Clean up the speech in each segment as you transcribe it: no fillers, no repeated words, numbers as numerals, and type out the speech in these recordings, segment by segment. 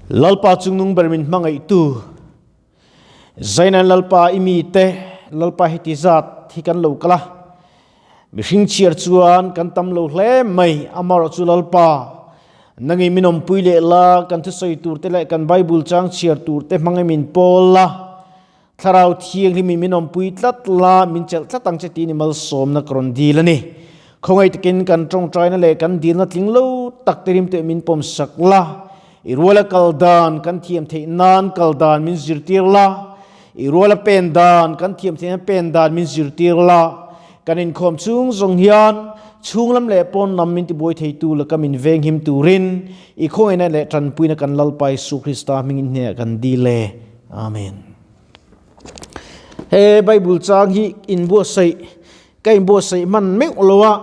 Lalpa chungnung ber min hmangaihtu Zainan Lalpa i mite Lalpa heti zat hi kan lo kal a, mihring chhiar chuan kan tam lo hle mai, amaherawhchu Lalpa nangin min awmpui leh la, kan thusawi tur te leh kan Bible chang chhiar tur te hmangin min pawl la, Thlarau Thianghlimin min awmpui tlat la, min chelh tlat ang che tiin i malsawmna ka rawn dil a ni. Khawngaih takin kan tawngtaina leh kan dilna tling lo tak te rimtuah min pawmsak la, i ruala kal dan kan thiam theih nan kal dan min zirtir la, i ruala pen dan kan thiam theih nan pen dan min zirtir la, kan inkhawm chhung zawng hian chhunglam leh pawn lam min tibuai theitu laka min venghim turin i khawngaihna leh tanpuina kan Lalpa Isu Krista hmingin hnehah kan dil e. Amen. He Bible chang hi inbuatsaih ka inbuatsaih hman meuh lo a,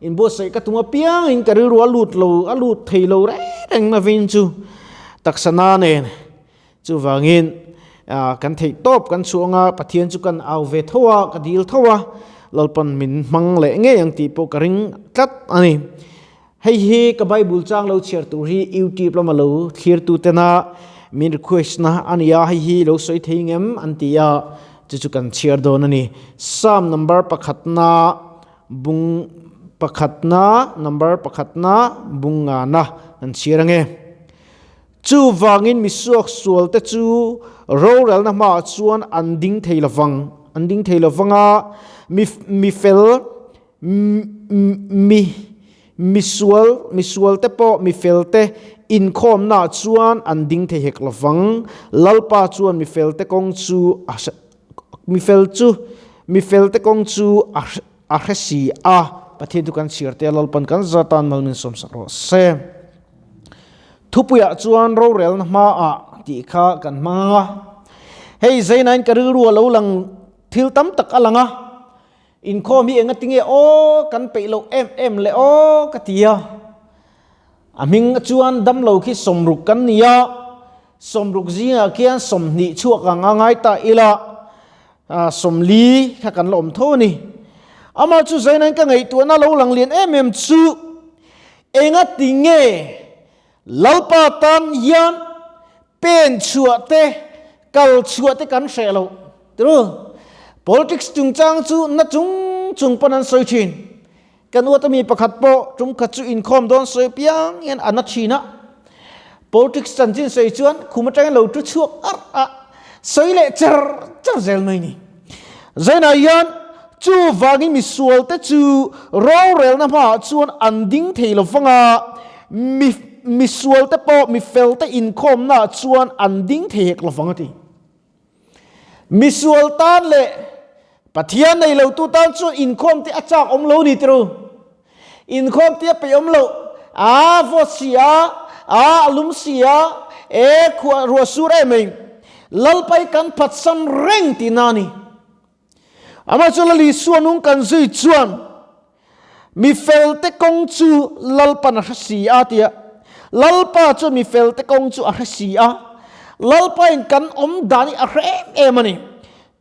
inbuatsaih ka tum apiangin ka rilru a lut lo a lut thei lo reng reng na vin chu taksa na nen chuvangin ah kan theih tawp kan chhuah anga Pathian chu kan au ve tho a ka dil tho a Lalpan min hmang leh ngei ang tih pawh ka ring tlat a ni. Hei hi ka Bible chang lo chhiar tur hi YouTube lama lo thlir tu tena min request na a ni a, hei hi lo sawi thei ngem an ti a, chu chu kan chhiar dawn a ni. Psalm number pakhatna bung pakhatna number pakhatna bung ngana kan chhiar ange. Chuvangin misuak sual te chu rorelna hmaah chuan an ding thei lovang, an ding thei lovang a, mi mi fel Mi, misual, misualte pawh mifelte inkhawmnaah chuan an ding thei hek lovang. Lalpa chuan mifelte kawng chu a hre, mifel chu, mifelte kawng chu a hre, a hre si a. Pathian chu kan chhiar te a, Lalpan kan za tan mal min sawmsak rawh se. Thupuiah chuan rorelna hmaah tih kha kan hmang ang a. Hei Zainain ka rilru a lo lang thil tam tak a lang a. Inkhawm hi enga tinge aw kan peih loh em em le aw ka ti a. A hming chuan damlo khi sawmruk kan ni a, sawmruk zingah khian 20 chhuak ang a ngai ta ila, 40 kha kan la awm tho a ni. Amah chu Zainain ka ngaihtuahna lo lang lian em em chu enga tinge Lalpa tan hian pen chhuah te, kal chhuah te kan hreh lo. Tiru, politics chungchang chu na chung chung pawn an sawi thin. Kan uata mi pakhat pawh tum khat chu inkhawm dawn sawi piang hian a na thin a. Politics chanchin sawi chuan khum atangin lo tu chhuak arh a, sawi leh cher cher zel mai ni. Zainah hian chuvangin misualte chu rorelna hmaah chuan an ding thei lo vang a, mi misualte pawh mifelte inkhawmnaah chuan an ding thei hek lo vang a ti. Misual tan leh Pathian nei lotu tan chuan inkhawm te a chak awm lo ni tiro. Inkhawm te a peih awm lo. A vawt si a, a lum si a, e khuah ruah sur em mai. Lalpai kan phatsan reng tihna a ni. Amah chu Lal Isua nung kan zui chuan mi felte kawng chu Lalpan a hre si a tia. Lalpa chuan mi felte kawng chu a hre si a. Lalpain kan awm dan hi a hre em em a ni.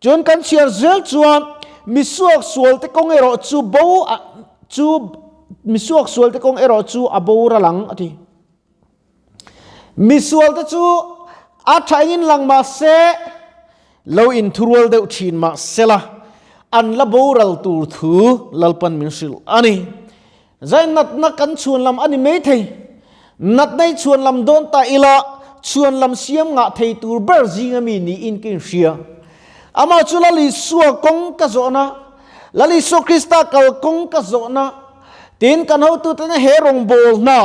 Chuan kan chhiar zel chuan mi suak sualte kawng erawh chu bo chu mi suak sualte kawng erawh chu a boral ang a ti. Misualte chu a tha engin lang mah se, lo inthurual deuh thin mah sela, an la boral tur thu Lalpan min hrilh a ni. Zai natna kan chhuan lam a ni mai thei. Natna hi chhuan lam dawn ta ila, chhuan lam siam ngah thei tur ber zinga mi niin ka inhria. Amah chu Lal Isua kawng ka zawhna, Lal Isua Krista kalkawng ka zawhna, tin kan hotutena he rawngbawlna,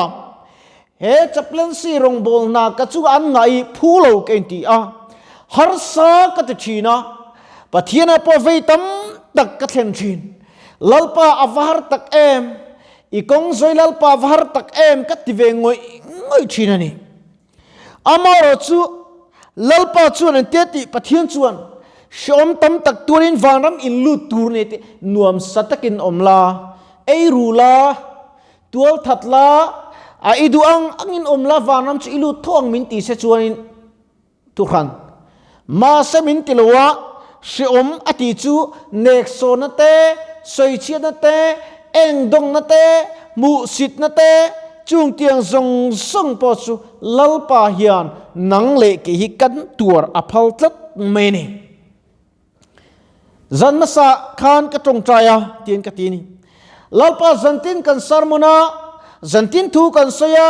He chaplaincy rawngbâwl hna ka chu an ngaih phu lo ka inti a, harsa ka ti ṭhin a, Pathianah pawh vei tam tak ka thlen ṭhin. Lalpa a va har tak em? I kawng zawi Lalpa a va har tak em? ka ti ve ngawih ngawih ṭhin a ni. Amaherawh chu Lalpa chuan an tia tih Pathian chuan hrehawm tam tak tuarin vanram in lut tur nei tih nuamsa takin awm la, ei ru la, Tual that la, a i duh ang angin awm la, vanram chu i lut tho ang min ti se chuanin thuhran. Mahse min ti lo a, hreawm a tih chu neksawnna te, sawichhiatna te, engdawngna te, hmuhsitna te, Chung tiang zawng zawng pawh chu Lalpa hian nang leh kei hi kan tuar a phal tlat mai a ni. Zan hmasa khan ka tawngtai a, tiin ka ti a ni. Lalpa zantin kan sermon a, zantin thu kan sawi a,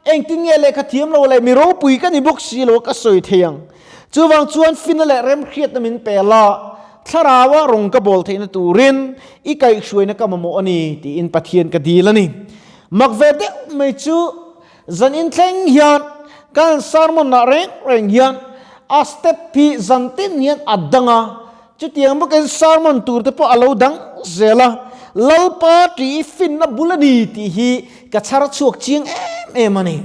engtin nge lehkha thiam lo leh mi ropui ka ni bawk si lo ka sawi thei ang. Chuvang chuan fina leh remhriatna min pe la, Thlaraua rawng ka bawl theihna turin i kaihhruaina ka mamawh a ni, tiin Pathian ka dil a ni. Mak ve deuh mai chu zan inthleng hian kan sermon ah reng reng hian a step hi zan tin hian a dang a, chutiang bawkin sermon tur te pawh a lo dang zel a, Lalpa ṭih i finna bul a ni tih hi ka chhar chhuak chiang em em a ni.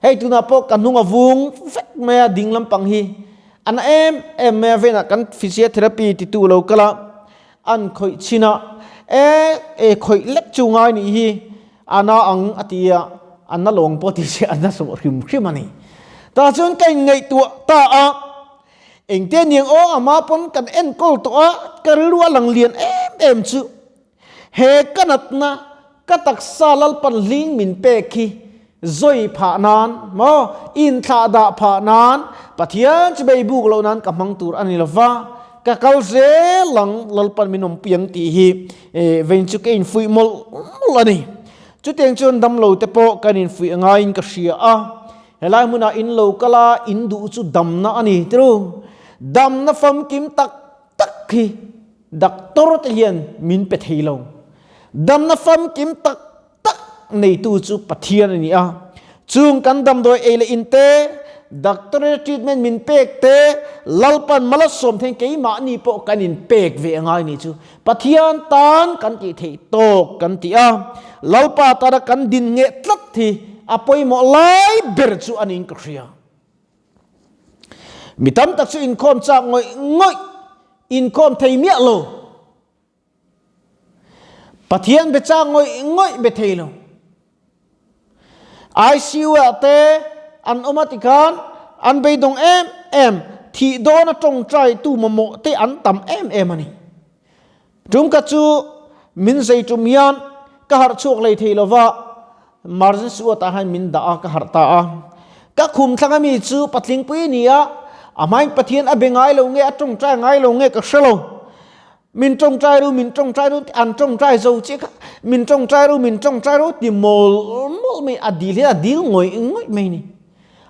Hei tunah pawh ka hnung a vung vek mai a ding lampang hi a na em em mai a venah kan physiotherapy titu lo kal a an khawih chhin a e e khawih lek chu ngai nih hi a na ang a ti a a na lawng pawh ti se a na zawh hrim hrim a ni. Tah chuan ka inngaihtuah ta a engte niang aw ama pawn kan enkawl tawh a ka rilru a lang lian em em chu. He ka natna, ka taksa Lalpan hling min pek hi zawi phah nan maw, inthlah dah phah nan, Pathian chu bei buk loh nan ka hmang tur a ni lo va, ka kal zel ang Lalpan min awmpui ang tih hi vein chu ka infuih mawlh mawlh a ni. Chutiang chuan damlo te pawh kan infuih ngaiin ka hria a, helai hmunah in lo kal a, in duh chu damna a ni tiru. Damna famkim tak tak hi Doctor te hian min pe thei lo. Damna famkim tak tak neitu chu Pathian a ni a. Chung kan damdawi ei leh in te, doctor treatment min pek te, Lalpan mal a sawm thei keimahni pawh kan in pek ve a ngai ni chu. Pathian tan kan tih theih tawk kan ti a. Lalpa tana kan din ngheh tlat hi a pawimawh lai ber chu a niin ka hria. Mi tam tak chu inkhawm chak ngawih ngawih, inkhawm thei miah lo. Pathian be chak ngawih ngawih be thei lo. ICU ah te an awm a tikhan an beidawng em em, thih dawn a tawngtai tu mamawh te an tam em em a ni. Tum ka chu min zei tum hian ka harh chhuak lei thei lova, emergency ward ah hian min dah a, ka harh ta a. Ka khum thlang ami chu patlingpui a ni a, a hmain Pathian a be ngai lo nge a tawngtai ngai lo nge ka hre lo. Min tawngtai ru, min tawngtai ru, an tawngtai zo chiah kha, min tawngtai ru, min tawngtai ru ti mawl mawl mai, a dil hian a dil ngawih ngawih mai a ni.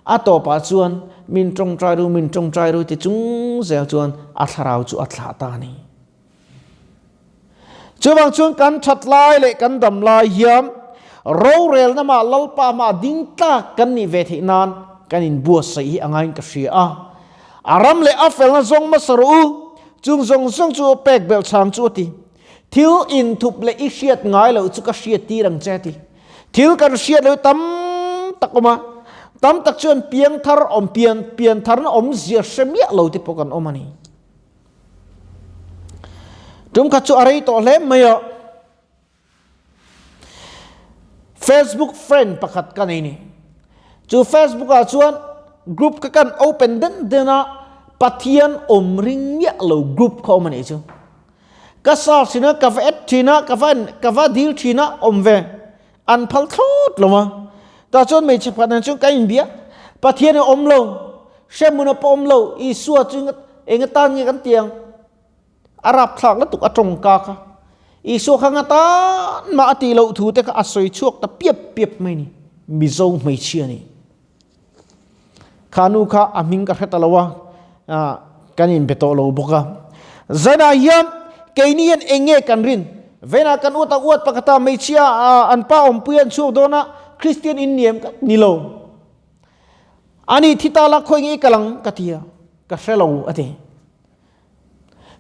A tawpah chuan min tawngtai ru, min tawngtai ru ti chung zel chuan a thlarau chu a thlah ta a ni. Chuvang chuan kan that lai leh kan dam lai hian rorelna mah Lalpa mah ding tlak kan nih ve theih nan kan inbuatsaih hi a ngaiin ka hria a. A ram leh a felna zawng hmasa rawh u, chung zawng zawng chu pek belh chang chu a ti. Thil inthup leh i hriat ngai loh chu ka hriat tir ang che a ti. Thil kan hriat loh tam tak awm a, tam tak chuan piangthar awm pian piantharna awmzia hre miah lo te pawh kan awm a ni. Tum khat chu a rei tawh hle mai a. Facebook friend pakhat ka nei ni. Chu Facebook ah chuan group ka kan open den den a Pathian awm ring miah lo group kha awm a nih chu. Ka search thin a, ka va add thin a, ka va ka va deal thin a awm ve. An phal thlawt lo a. Tah chuan hmeichhe pakhat nen chuan ka inbia. Pathian a awm lo. Hremhmun a pawh awm lo. Isua chu eng atan nge kan ti ang? A rapthlak lutuk a tawngka kha. Isua kha nga tan mah a tih loh thu te kha a sawi chhuak ta piap piap mai ni. Mizo hmeichhia ni. Kha nu kha a hming ka hre ta lo a, kan inbe tawh lo bawk a. Zanah hian keini hian eng nge kan rin? Venah kan uat a uat pakhat a, hmeichhia an pa awmpui an chhuak dawn a, Kristian in ni em ka ni lo. Ani thi ta la khawi nge i kal ang ka ti a, ka hre lo a ti.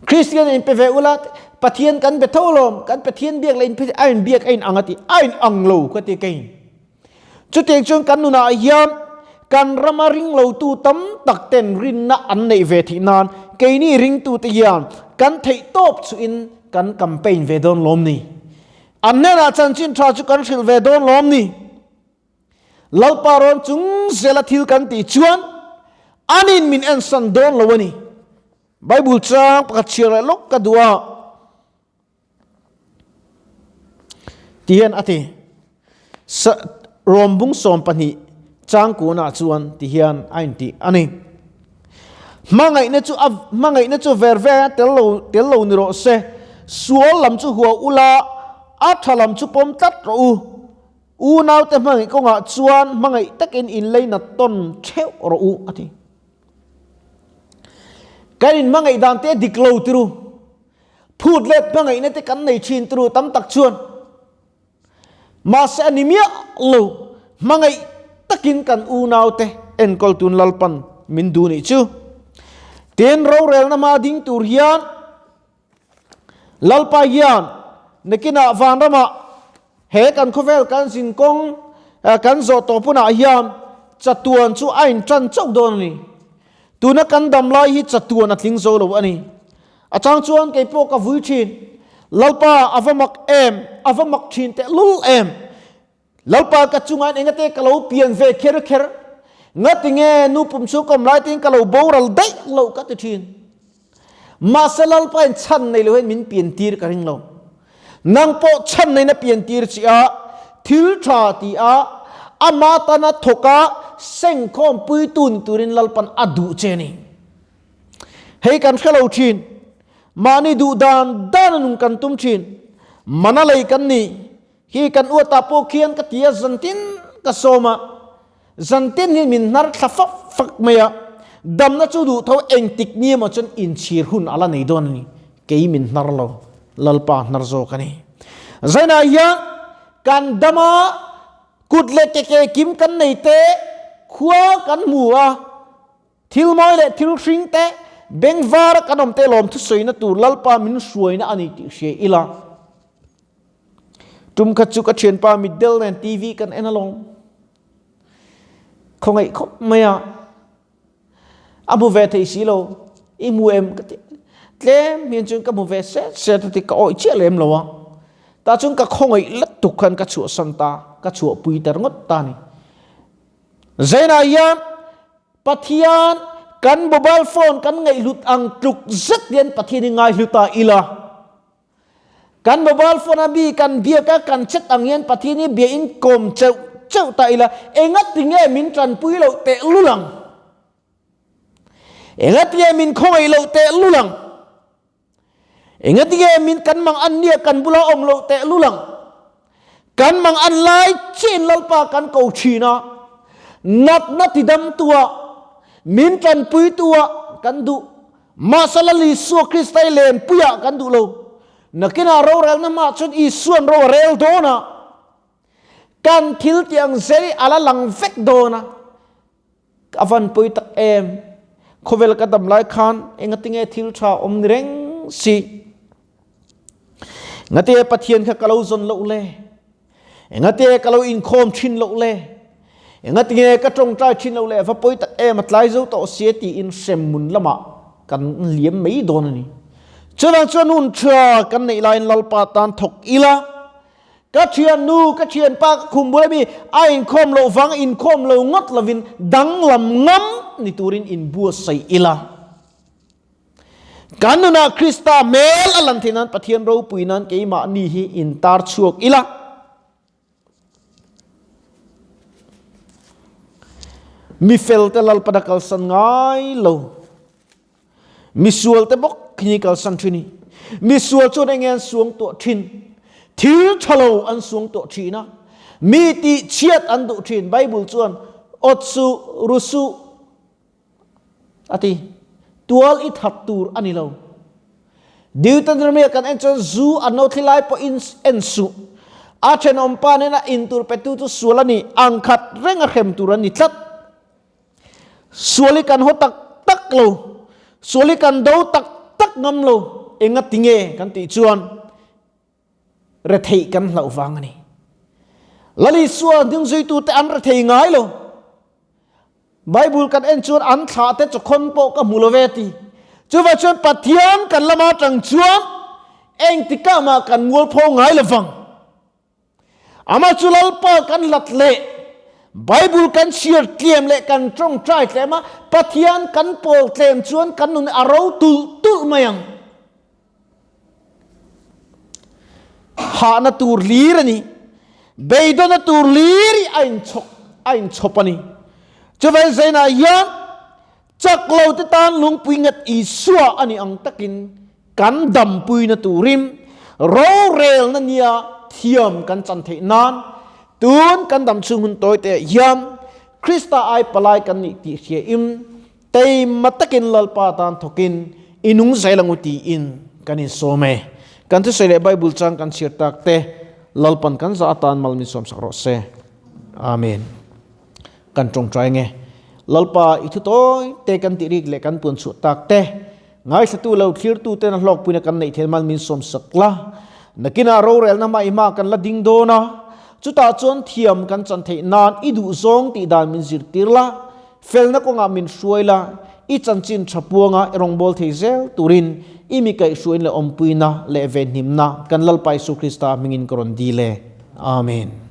Kristian in pe ve ula Pathian kan be tho lawm, kan Pathian biak leh in a in biak a in ang a ti, a in ang lo ka ti kei. Chutiang chuan kan nunah hian kan rama ring lotu tam tak ten rinna an neih ve theih nan keini ringtute hian kan theih tawp chuhin kan campaign ve dawn lawm ni. An hnenah chanchin tha chu kan hrilh ve dawn lawm ni. Lalpa rawn chung zela thil kan tih chuan anin min ensan dawn lo a ni. Bible chang pakhat chhiar leh lawk ka duh a. Ti hian a ti. Rom bung 12 chang kuna chuan ti hian a inti ani. Hmangaihna chu a hmangaihna chu ver ver tel lo tel lo ni rawh se. Sual lam chu hua ula a tha lam chu pawm tlat rawh u. Unau te hmangaih kawngah chuan hmangaih takin in leina tawn theuh rawh u a ti. Kan in hmangaih dan te dik lo tiru. Phut let hmangaihna te kan nei thin tiru tam tak chuan. Mahse a ni miah lo, hmangaih takin kan unaute enkawl tun Lalpan min duh nih chu. Tin, rorelna hma ding tur hian Lalpa hian nakinah vanramah he kan khawvel kan zin kawng kan zawh tawh punah hian chatuan chu a intan chauh dawn a ni. Tuna kan dam lai hi chatuan a tling zo lo a ni. A chang chuan kei pawh ka vui thin. Lalpa a va mak em, a va mak thin teh lul em. Lalpa ka chungain engate ka lo pian ve kher kher. Ngatinge nu pum chhung ka awm lai tein ka lo boral daih loh ka ti thin. Mahse Lalpa in chhan nei lo hian min pian tir ka ring lo. Nang pawh chhan neina pian tir chi a, thil tha ti a, ama tana thawk a, sengkhawm puitu ni turin Lalpan a duh che ni. Hei kan hre lo thin. Mahni duh dan dan a nung kan tum thin. Mana lei kan ni. Hi kan uatah pawh khian ka ti a, zantin ka sawm a. Zantin hi min hnar thla fak fak mai a. Damna chu duh tho engtik ni emaw chuan inchhir hun a la nei dawn a ni. Kei min hnar lo, Lalpa hnar zawk a ni. Zainah hian kan dam a, kut leh ke ke kim kan nei te, khua kan hmu a. Thil mawi leh thil hring te, beng vara kan awm te lawm thusawina tur Lalpa min hruaina a ni tih hria ila. Tum khat chu ka thianpa mitdel nen TV kan en alawm. Khawngaih khawp mai a. A hmu ve thei si lo. I hmu em ka ti. Tlem hian chuan ka hmu ve set set a ti ka awih chiah lem lo a. Tah chuan ka khawngaih lat tuk khan ka chhuahsan ta, ka chhuahpui ta ringawt ta a ni. Zainah hian Pathian kan mobile phone kan ngaihhlut ang tluk zet hian Pathian hi ngaihlu ta ila. Kan mobile phone a mi kan biak a kan chet ang hian Pathian hi bia in kawm cheuh cheuh ta ila. Engati nge min tanpui loh teh lul ang? Engati nge min khawngaih loh teh lul ang? Engati nge min kan mang an nia kan bula awm loh teh lul ang? Kan mang an lai chiin Lalpa kan ko thin a, natna tidamtua, min tanpuitua kan duh. Mahse Lal Isua Krista i lenpuiah kan duh lo. Nakinah rorelna hmaah chuan Isuan ro a rel dawn a, kan thil tih ang zel hi a la lang vek dawn a. A van pawi tak em! Khawvel ka dam lai khan engatinge thil tha awm ni reng si? Engate Pathian kha ka lo zawn loh le? Engate ka lo inkhawm thin loh le? Engatinge ka tawngtai thin loh le? Va pawi tak em! A tlai zo tawh sia tiin hremhmun lamah kan liam mai dawn a ni. Chuvang chuan hun tha kan neih laiin Lalpa tan thawk ila, Ka thian nu, ka thian pa ka khum bul ami a inkhawm loh vang inkhawm lo ngawt lovin danglam ngam ni turin inbuatsaih ila. Kan nunah Krista hmel a lan theih nan Pathian ropui nan keimahni hi intar chhuak ila. Mi felte Lalpan a kalsan ngai lo. Misual te bawk hi kalsan thin i. Misual chuan enge an suang tuah thin? Thil tha lo an suang tuah thin a. Mi tih chhiat an duh thin. Bible chuan awt suh, ru suh a ti. Tual i that tur a ni lo. Deuteronomy ah kan en chuan zu a no thli lai pawh in en suh. A thenawm pa nena in tur petu chu sual a ni. Ang khat reng a hrem tur an ni tlat. Sual hi kan haw tak tak lo, sual hi kan do tak tak ngam lo, enga tinge kan tih chuan retheih kan hlauh vang a ni. Lal Isua hnungzuitute an rethei ngai lo. Bible kan en chuan an thlah te chawkhawn pawh ka hmu lo ve ti. Chuvang chuan Pathian kan lama tang chuan engtikah mah kan mualpho ngai lo vang. Amah chu Lalpa kan hlat leh Bible kan chhiar tlem leh kan tawngtai tlem a, Pathian kan pawl tlem chuan kan nun a ro tulh tulh mai ang. Hahna tur hlir a ni. Beidawna tur hlir hi a inchhawk a inchhawp a ni. Chuvei zainah hian chak lo te tan lungpui ngat Isua a nih ang takin kan dampuina turin rorelna nia thiam kan chan theih nan tun kan dam chhung hun tawi te ah hian Krista ai palai kan nih tih hria in Teima takin Lalpa tan thawkin i nung zel ang u tiin kan insawm e. Kan thusawi leh Bible chang kan chhiar tak te Lalpan kan zah atan mal min sawmsak rawh se. Amen. Kan tawngtai nge. Lalpa i thu tawi te kan tih rik leh kan puan chhuah tak te ngaithlatu lo thlirtu ten a hlawkpuina kan neih theih mal min sawmsak la. Nakinah rorelna hma i hma kan la ding dawn a, chutah chuan thiam kan chan theih nan i duhzawng tih dan min zirtir la. Felna kawngah min hruai la, i chanchin tha puanga i rawngbâwl thei zel turin i mi kaihhruain leh awmpuina leh venhimna kan Lalpa Isu Krista hmingin ka rawn dil e. Amen.